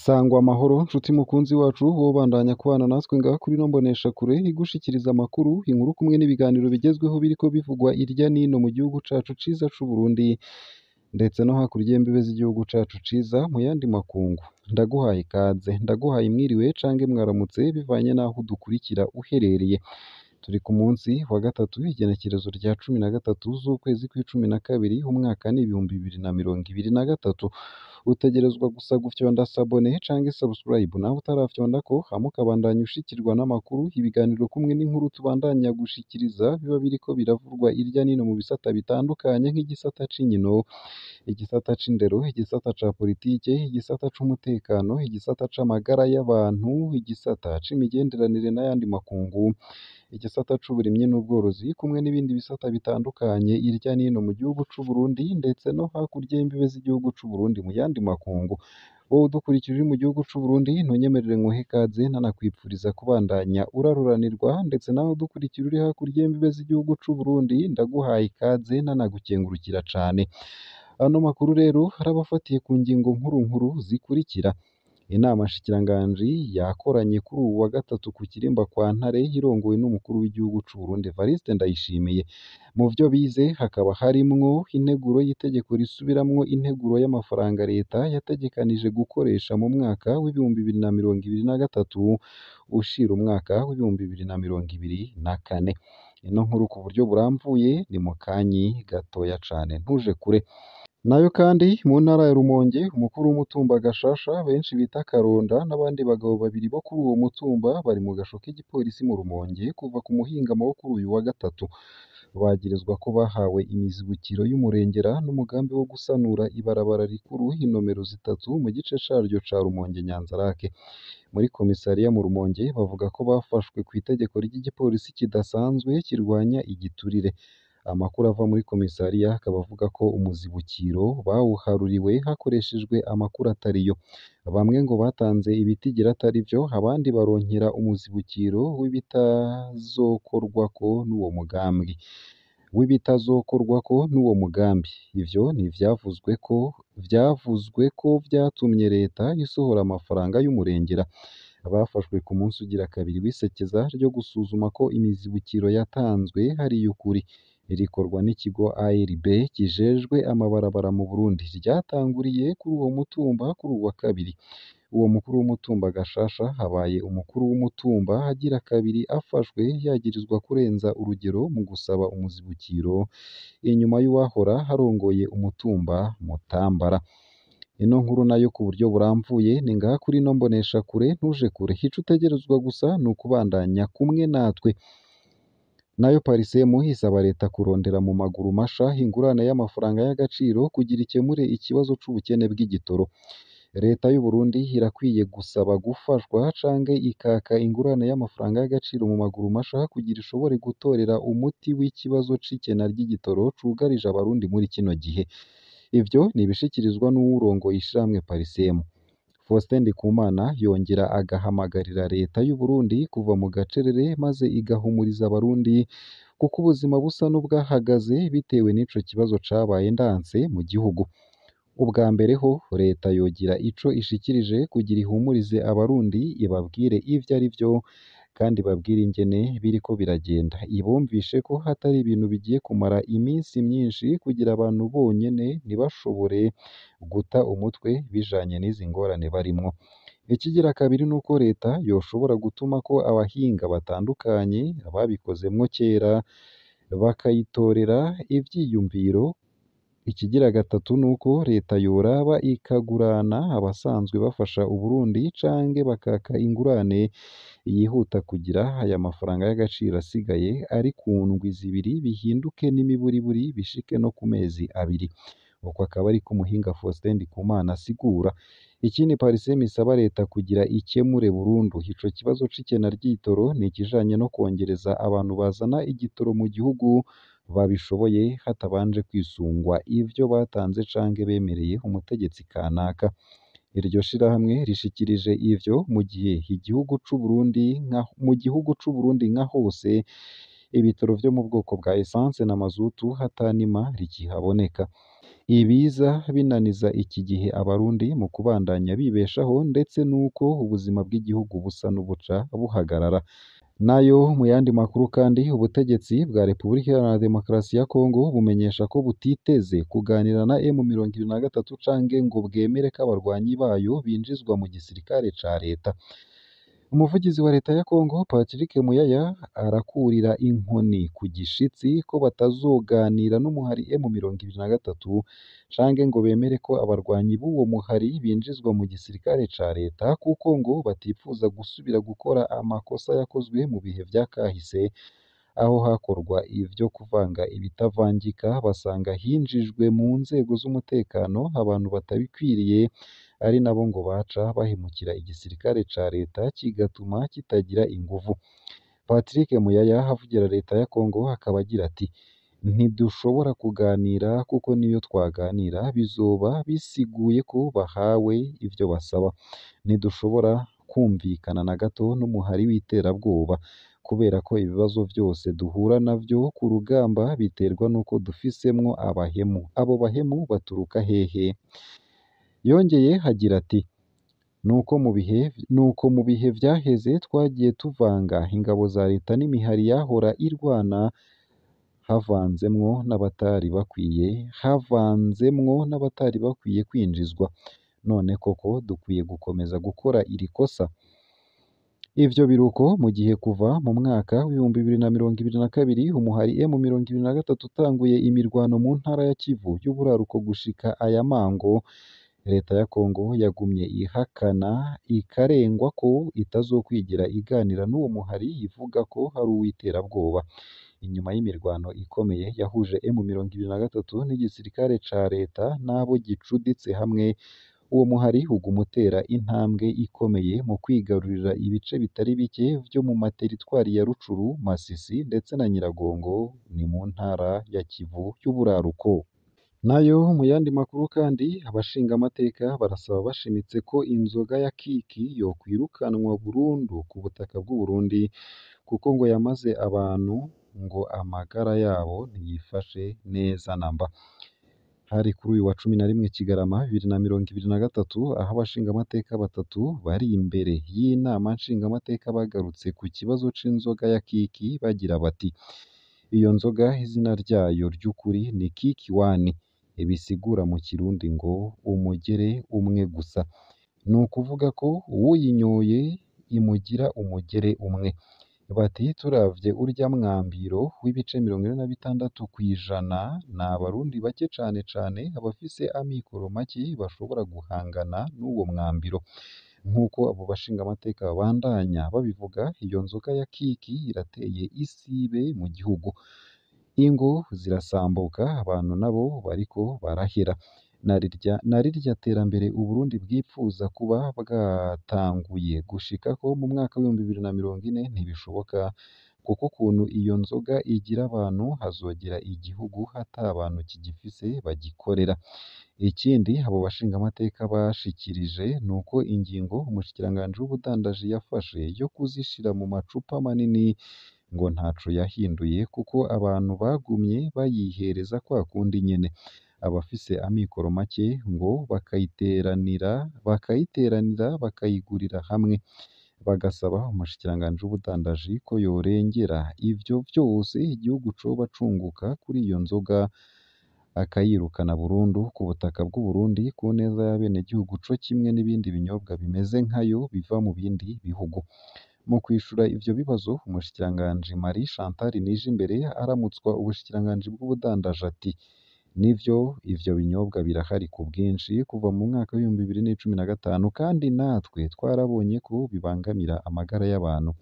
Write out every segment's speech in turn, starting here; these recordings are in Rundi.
Sangwa amahoro nshuti mukunzi wacu wobandanya kubana natwe ngaha kuri ino mboneshakure igushikiriza amakuru, inkuru kumwe n'ibiganiro bigezweho biriko bivugwa irya nino mu gihugu cacu ciza c'Uburundi ndetse no hakurya y'imbibe z'igihugu cacu ciza mu yandi makungu. Ndaguhaye ikaze, ndaguhaye mwiriwe canke mwaramutse bivanye n'aho udukurikira uherereye. Turi ku munsi wa gatatu igenekerezo rya 13 z'ukwezi kw'icumi na kabiri umwaka ni 2023. Utegerezwa gusa gufyonda sabone canke subscribe nawe utarafyondako hama ukabandanya ushikirwa n'amakuru, ibiganiro kumwe n'inkuru tubandanya gushikiriza biba biriko biravugwa irya nino mu bisata bitandukanye nk'igisata c'inkino, igisata c'indero, igisata ca politike, igisata c'umutekano, igisata c'amagara y'abantu, igisata c'imigenderanire n'ayandi makungu, igisata c'uburimyi n'ubworozi kumwe n'ibindi bisata bitandukanye irya nino mu gihugu c'Uburundi ndetse no hakurya y'imbibe z'igihugu c'Uburundi mu yandi makungu. Wowe udukurikira uri mu gihugu c'Uburundi ntunyemerere nkuhe ikaze nanakwipfuriza kubandanya uraruranirwa, ndetse nawe udukurikira uri hakurya y'imbibe z'igihugu c'Uburundi ndaguhaye ikaze nanagukengurukira cane. Ano makuru rero arabafatiye ku ngingo nkuru nkuru zikurikira: Inama nshikiranganji yakoranye kuri uwu wa gatatu ku Kirimba kwa Ntare irongowe n'umukuru w'igihugu c'Uburundi Evariste Ndayishimiye. Mu vyo bize hakaba harimwo integuro y'itegeko risubiramwo integuro y'amafaranga leta yategekanije gukoresha mu mwaka w'2023 ushira umwaka w'2024. Ino nkuru ku buryo burambuye ni mu kanyi gatoya cane ntuje kure. Nayo kandi mu ntara ya Rumonge umukuru w'umutumba Gashasha benshi bita Karonda n'abandi bagabo babiri bo kuri uwo mutumba bari mu gasho k'igipolisi mu Rumonge kuva ku muhingamo wo kuri uyu wa gatatu. Bagirizwa ko bahawe imizibukiro y'umurengera n'umugambi wo gusanura ibarabara rikuru inomero zitatu mu gice caryo ca Rumonge Nyanzarake. Muri komisariya mu Rumonge bavuga ko bafashwe kw'itegeko ry'igipolisi kidasanzwe kirwanya igiturire. Amakuru ava muri komisariya akaba avuga ko umuzibukiro bawuharuriwe hakoreshejwe amakuru atariyo. Bamwe ngo batanze ibitigira atari vyo, abandi baronkera umuzibukiro w'ibitazokorwako n'uwo mugambi. Ivyo ni ivyavuzwe ko vyatumye leta isohora amafaranga y'umurengera. Bafashwe ku munsi ugira kabiri w'isekeza ryo gusuzuma ko imizibukiro yatanzwe hari iy'ukuri. Rikorwa n'ikigo ARB kijejwe amabarabara mu Burundi. Ryatanguriye kuri uwo mutumba kuri uwu wa kabiri. Uwo mukuru w'umutumba Gashasha abaye umukuru w'umutumba agira kabiri afashwe yagirizwa kurenza urugero mu gusaba umuzibukiro inyuma y'uwahora arongoye umutumba Mutambara. Ino nkuru nayo ku buryo burambuye ni ngaha kuri ino mboneshakure ntuje kure. Ico utegerezwa gusa ni ukubandanya kumwe natwe. Nayo Parisemu isaba leta kurondera mu maguru masha ingurane y'amafaranga y'agaciro kugira ikemure ikibazo c'ubukene bw'igitoro. Leta y'Uburundi irakwiye gusaba gufashwa canke ikaka ingurane y'amafaranga y'agaciro mu maguru masha kugira ishobore gutorera umuti w'ikibazo c'ikena ry'igitoro cugarije abarundi muri kino gihe. Ivyo ni ibishikirizwa n'uwurongoye ishirahamwe Parisemu. Faustin Ndikumana yongera agahamagarira leta y'Uburundi kuva mu gacerere maze igahumuriza abarundi kuko ubuzima busa n'ubwahagaze bitewe n'ico kibazo cabaye ndanse mu gihugu. Ubwa mbere ho leta yogira ico ishikirije kugira ihumurize abarundi ibabwire ivyo ari vyo kandi ibabwire ingene biriko biragenda. Ibumvishe ko hatari ibintu bigiye kumara iminsi myinshi kugira abantu bonyene ntibashobore guta umutwe bijanye n'izi ngorane barimwo. Ikigira kabiri nuko leta yoshobora gutumako abahinga batandukanye ababikozemwo kera bakayitorera ivyiyumviro. Ikigira gatatu nuko leta yoraba ikagurana abasanzwe bafasha Uburundi canke bakaka ingurane yihuta kugira aya mafaranga y'agaciro asigaye ari ku ndwi zibiri bihinduke n'imiburiburi bishike no ku mezi abiri. Uko akaba ariko umuhinga Faustin Ndikumana asigura. Ikindi Parisemu isaba leta kugira ikemure burundu ico kibazo c'ikena ry'igitoro ni ikijanye no kwongereza abantu bazana igitoro mu gihugu babishoboye hatabanje kwisungwa ivyo batanze canke bemereye umutegetsi kanaka. Iryo shirahamwe rishikirije ivyo mu gihe igihugu c'Uburundi nka mu gihugu c'Uburundi nka hose ibitoro vyo mu bwoko bwa essence na mazutu hatanima rikihaboneka. Ibiza binaniza iki gihe abarundi mu kubandanya bibeshaho ndetse n'uko ubuzima bw'igihugu busa n'ubuca buhagarara. Nayo mu yandi makuru kandi, ubutegetsi bwa Repubulika Iharanira Demokarasi ya Kongo bumenyesha ko butiteze kuganira na M23 canke ngo bwemere ko abarwanyi bayo binjizwa mu gisirikare ca leta. Umuvugizi wa leta ya Kongo Patrick Muyaya arakurira inkoni ku gishitsi ko batazoganira n'umuhari M23 canke ngo bemere ko abarwanyi b'uwo muhari binjizwa mu gisirikare ca leta, kuko ngo batipfuza gusubira gukora amakosa yakozwe mu bihe vya kahise, aho hakorwa ivyo kuvanga ibitavangika basanga hinjijwe mu nzego z'umutekano abantu batabikwiriye, ari nabo ngo baca bahemukira igisirikare ca leta kigatuma kitagira inguvu. Patrick Muyaya avugira leta ya Kongo akaba agira ati: "Ntidushobora kuganira kuko niyo twaganira bizoba bisiguye ko bahawe ivyo basaba. Ntidushobora kumvikana na gato n'umuhari w'iterabwoba, kubera ko ibibazo vyose duhura navyo ku rugamba biterwa n'uko dufisemwo abahemu. Abo bahemu baturuka hehe?" Yongeye agira ati: "Nuko mu bihe vyaheze twagiye tuvanga ingabo za leta n'imihari yahora irwana, havanzemwo n'abatari bakwiye kwinjizwa. None koko dukwiye gukomeza gukora iri kosa?" Ivyo biruko mu gihe kuva mu mwaka w'2022 umuhari M23 utanguye imirwano mu ntara ya Kivu y'uburaruko gushika aya mango, leta ya Kongo yagumye ihakana ikarengwa ko itazokwigira iganira n'uwo muhari ivuga ko ari uw'iterabwoba. Inyuma y'imirwano ikomeye yahuje M23 n'igisirikare ca leta n'abo gicuditse hamwe, uwo muhari uguma utera intambwe ikomeye mu kwigarurira ibice bitari bike vyo mu materitwari ya Rucuru, Masisi ndetse na Nyiragongo, ni mu ntara ya Kivu y'uburaruko. Nayo mu yandi makuru kandi, abashingamateka barasaba bashimitse ko inzoga ya Kiki yokwirukanwa burundu ku butaka bw'u Burundi, kuko ngo yamaze abantu ngo amagara yabo ntiyifashe neza namba. Hari kuri uyu wa 11 Kigarama 2023, aho abashingamateka batatu bari imbere y'inama nshingamateka bagarutse ku kibazo c'inzoga ya Kiki bagira bati: "Iyo nzoga izina ryayo ry'ukuri ni Kiki Wani, bisigura mu Kirundi ngo umugere umwe gusa. Ni ukuvuga ko uwuyinyoye imugira umugere umwe." Bati: "Turavye urya mwambiro w'ibice 46% ni abarundi bake cane cane abafise amikoro make bashobora guhangana n'uwo mwambiro." Nk'uko abo bashingamateka babandanya babivuga, iyo nzoga ya Kiki irateye isibe mu gihugu. Ingo zirasambuka, abantu nabo bariko barahera. Na rirya terambere Uburundi bwipfuza kuba bwatanguye gushikako mu mwaka w'2040 ntibishoboka, kuko ukuntu iyo nzoga igira abantu hazogera igihugu ata bantu kigifise bagikorera. Ikindi abo bashingamateka bashikirije nuko ingingo umushikiranganji w'ubudandaji yafashe yo kuzishira mu macupa manini ngo ntaco yahinduye, kuko abantu bagumye bayihereza kwa kundi nyene. Abafise amikoro make ngo bakayiteranira bakayigurira hamwe. Bagasaba umushikiranganji w'ubudandaji ko yorengera ivyo vyose igihugu coba cunguka kuri iyo nzoga, akayirukana burundu ku butaka bw'u Burundi ku neza y'abenegihugu, co kimwe n'ibindi binyobwa bimeze nkayo biva mu bindi bihugu. Mu kwishura ivyo bibazo, umushikiranganji Marie Chantal Nijimbere aramutswa ubushikiranganji bw'ubudandaji ati: "Nivyo, ivyo binyobwa birahari ku bwinshi kuva mu mwaka w'2015, kandi natwe twarabonye ko bibangamira amagara y'abantu.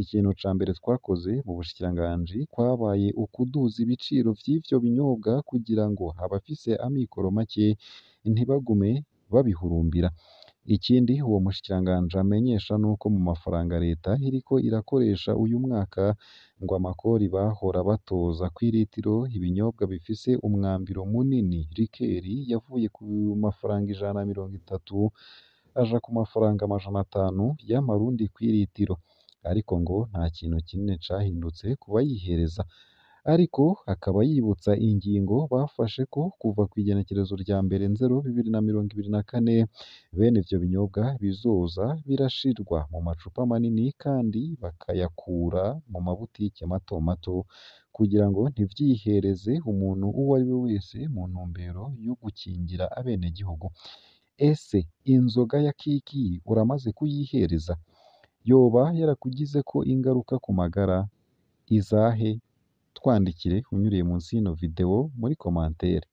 Ikintu ca mbere twakoze mu bushikiranganji kwabaye ukuduza ibiciro vy'ivyo binyobwa kugira ngo abafise amikoro make ntibagume babihurumbira." Ikindi uwo mushikiranganji amenyesha nuko mu mafaranga leta iriko irakoresha uyu mwaka, ngo amakori bahora batoza kw'iritiro ibinyobwa bifise umwambiro munini rikeri yavuye ku mafaranga 130 aja ku mafaranga 500 y'amarundi kw'iritiro, ariko ngo nta kintu kinini cahindutse ku bayihereza. Ariko akaba yibutsa ingingo bafashe ko kuva kw'igenekerezo rya mbere Nzero 2024 bene ivyo binyobwa bizoza birashirwa mu macupa manini kandi bakayakura mu mabutike mato mato kugira ngo ntivyihereze umuntu uwo ari we wese mu ntumbero yo gukingira abenegihugu. Ese inzoga ya Kiki uramaze kuyihereza? Yoba yarakugizeko ingaruka ku magara? Izahe? Twandikire unyuriye munsi y'ino video muri commentaire.